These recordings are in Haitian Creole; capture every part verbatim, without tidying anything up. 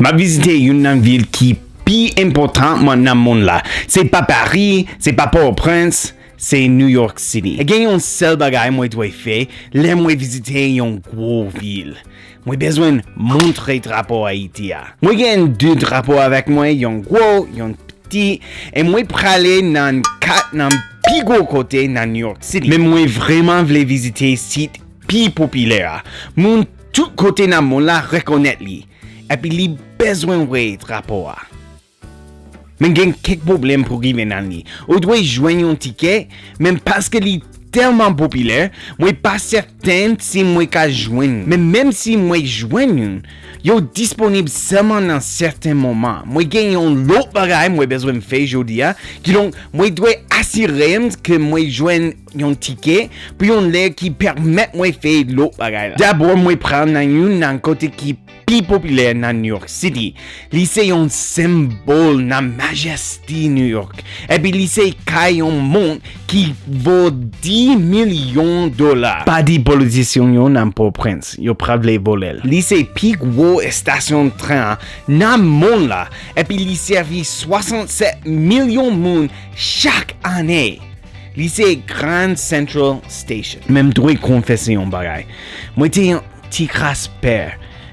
M ap vizite youn nan vil ki pi enpòtan nan mond la. Se pa Paris, se pa Port-au-Prince, se New York City. E gen yon sèl bagay mwen dwe fè lè mwen vizite yon gwo vil. Mwen bezwen montre drapo Ayiti a. Mwen gen de drapo avèk mwen, yon gwo, yon piti, e mwen prale nan kat nan pi gwo kote nan New York City. Men mwen vrèman vle vizite sit pi popilè a. Moun tout kote nan mond la rekonèt li. Epi li bezwen wè drapo a. Men gen kèk pwoblèm pou rive nan li. Ou dwe jwenn yon tikè, men paske li tèlman popilè, mwen pa sèten si mwen ka jwenn. Men menm si mwen jwenn youn, yo disponib sèlman nan sèten moman. Mwen gen yon lòt bagay mwen bezwen fè jodi a, kidonk mwen dwe asire m ke mwen jwenn yon tikè pou yon lè ki pèmèt mwen fè lòt bagay la. Dabò, mwen pral nan youn nan kote ki pi popilè nan New York City. Li se yon senbòl nan majeste New York. Epi li se kay yon moun ki vo dis milyon dola. Pa di politisyen yo nan Pòtoprens, yo pral vle vòlè l. Li se pi gwo estasyon tren an nan mond la. Epi li sèvi swasannsèt milyon moun chak ane. Li se Grand Central Station. Men m dwe konfese yon bagay. Mwen te yon ti kras pè.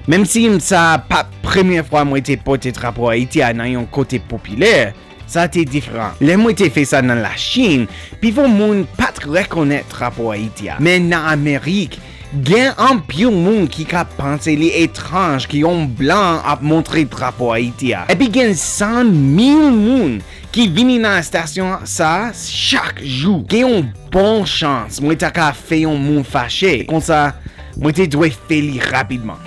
Menm si m sa pa premye fwa mwen te pote drapo Ayiti a nan yon kote popilè, sa te diferan. Lè mwen te fè sa nan Lachin, pifò moun pa t rekonèt drapo Ayiti a. Men nan Amerik, gen anpil moun ki ka panse li etranj ke yon blan ap montre drapo Ayiti a. Epi gen san mil moun ki vini nan estasyon sa a chak jou. Gen yon bon chans mwen ta ka fè yon moun fache. Konsa, mwen te dwe fè li rapidman.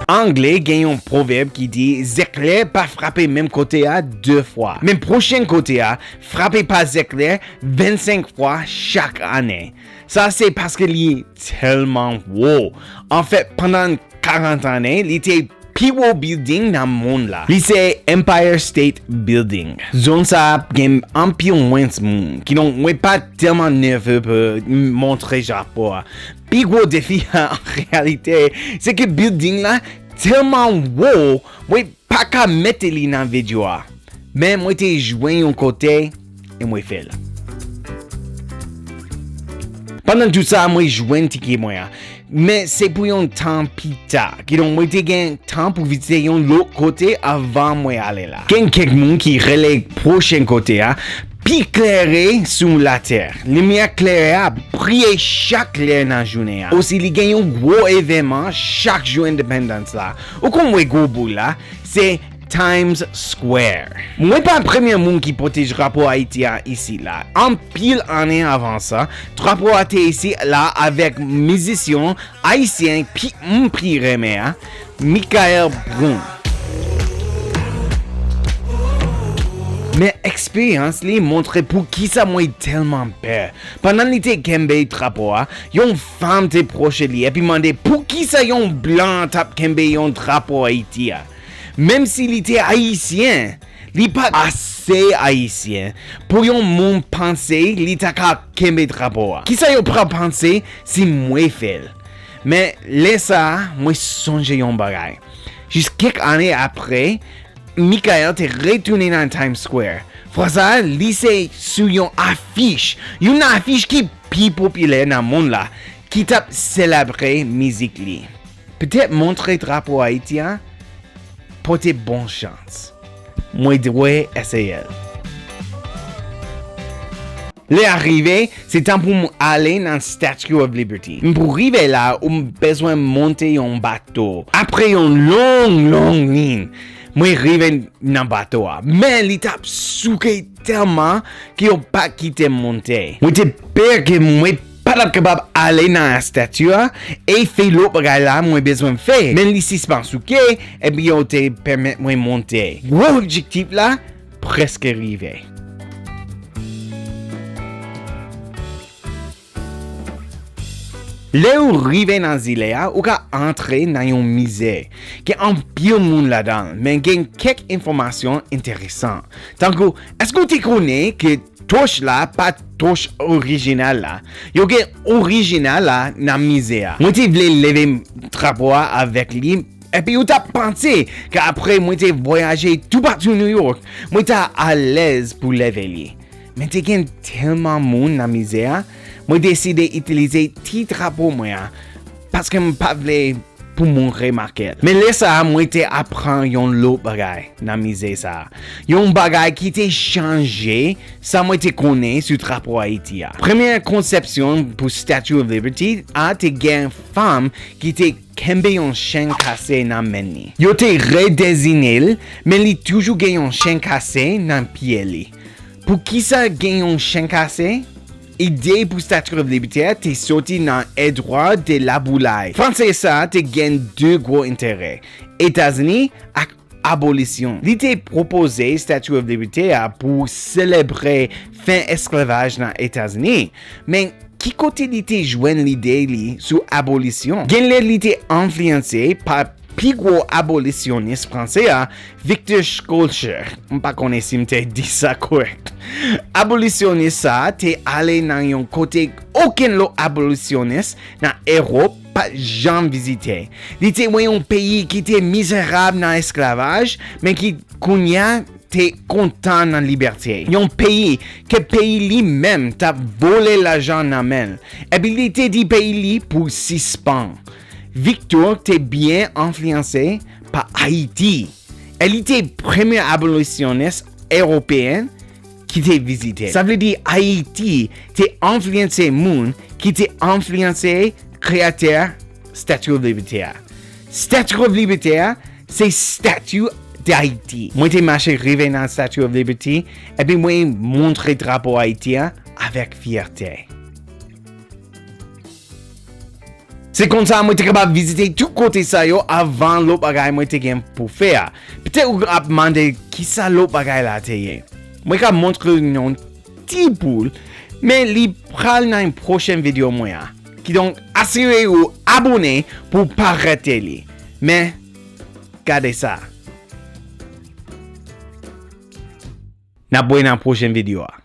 Angle gen yon pwovèb ki di, zeklè pa frape menm kote a de fwa. Men pwochen kote a frape pa zeklè vennsenk fwa chak ane. Sa se paske li tèlman wo. Anfèt, pandan karant ane, li te pi wo bilding nan mond la. Li se Empire State Building. Zòn sa a gen anpil mwens moun. Kidonk, mwen pa tèlman nève pou m montre drapo a. Pi gwo defi a, an reyalite, se ke bilding la tèlman wo, mwen pa ka mete li nan videyo a. Men mwen te jwenn yon kote e mwen fè l. Pandan tout sa, mwen jwenn tikè mwen an. Men se pou yon tan pita. Kidonk, mwen te gen tan pou vizite yon lòt kote avan mwen ale la. Gen kèk moun ki rele pwochen kote a pi klere sou latè. Limyè klere a briye chak lè nan jounen an. Osi, li gen yon gwo evènman chak jou Independence la. Ou konn wè gwo boul la? Se Times Square. Mwen pa premye moun ki pote drapo Ayiti a isit la. Anpil ane avan sa, drapo a te isit la avèk mizisyen ayisyen pi, m pi renmen an, Michael Brown. Men eksperyans li montre poukisa mwen tèlman pè. Pandan li te kenbe drapo a, yon fanm te pwoche li epi mande poukisa yon blan t ap kenbe yon drapo Ayiti a. Menm si li te ayisyen, li pa t ase ayisyen pou yon moun panse li ta ka kenbe drapo a. Kisa yo pral panse si mwen fè l? Men lè sa a, mwen sonje yon bagay. Jis kèk ane apre, Michael te retounen nan Times Square. Fwa sa a, li se sou yon afich, yon afich ki pi popilè nan mond la, ki t ap selebre mizik li. Petèt montre drapo Ayiti a pote bon chans. Mwen dwe eseye l. Lè a rive, se tan pou m ale nan Statue of Liberty. M pou rive la, ou m bezwen monte yon bato. Apre yon long, long liy, mwen rive nan bato a. Men li t ap souke tèlman ke yo pa t kite m monte. Mwen te pè ke mwen pa t ap kapab ale nan estati a e fè lòt bagay la mwen bezwen fè. Men li sispann souke, epi yo te pèmèt mwen monte. Gwo objektif la prèske rive. Lè ou rive nan zile a, ou ka antre nan yon mize. Gen anpil moun ladan l, men gen kèk enfòmasyon enteresan. Tankou, èske w te konnen ke tòch la pa tòch orijinal la? Yo gen orijinal la nan mize a. Mwen te vle leve drapo a avèk li, Epi ou ta panse ke apre mwen te vwayaje toupatou New York, mwen ta alèz pou leve li. Men te gen tèlman moun nan mize a, mwen deside itilize ti drapo mwen an, paske m pa vle pou moun remake l. Men lè sa a, mwen te aprann yon lòt bagay nan mize sa a. Yon bagay ki te chanje sa mwen te konnen sou drapo Ayiti a. Premye konsepsyon pou Statue of Liberty a te gen fanm ki te kenbe yon chenn kase nan men li. Yo te redezine l, men li toujou gen yon chenn kase nan pye li. Poukisa gen yon chenn kase? Ide pou Statue of Liberty a te soti nan Edward de Laboulaye. Fransè sa a te gen de gwo enterè, Etazini ak abolisyon. Li te pwopoze Statue of Liberty a pou selebre fen esklavaj nan Etazini, men ki kote li te jwenn lide li sou abolisyon? Genlè li te enfliyanse pa pi gwo abolisyonis fransè a, Victor Schœlcher. M pa konnen si m te di sa kòrèk. Abolisyonis sa a te ale nan yon kote okenn lòt abolisyonis nan Ewòp pa t janm vizite. Li te wè yon peyi ki te mizerab nan esklavaj, men ki kounye a te kontan nan libète. Yon peyi ke peyi li menm t ap vòlè lajan nan men l. Epi li te di peyi li pou sispann. Victor te byen enfliyanse pa Ayiti. E li te premye abolisyonis ewopeyen ki te vizite. Sa vle di Ayiti te enfliyanse moun ki te enfliyanse kreyatè Statue of Liberty a. Statue of Liberty a, se Statue d'Haïti. Mwen te mache rive nan Statue of Liberty, epi mwen montre drapo Ayiti a avèk fyète. Se konsa mwen te kapab vizite tout kote sa yo avan lòt bagay mwen te gen pou fè a. Petèt ou ap mande kisa lòt bagay la te ye. Mwen ka montre w yon ti boul, men li pral nan yon pwochen videyo mwen a. Kidonk, asire w abòne pou w pa rate li. Men, gade sa. N ap wè nan pwochen videyo a.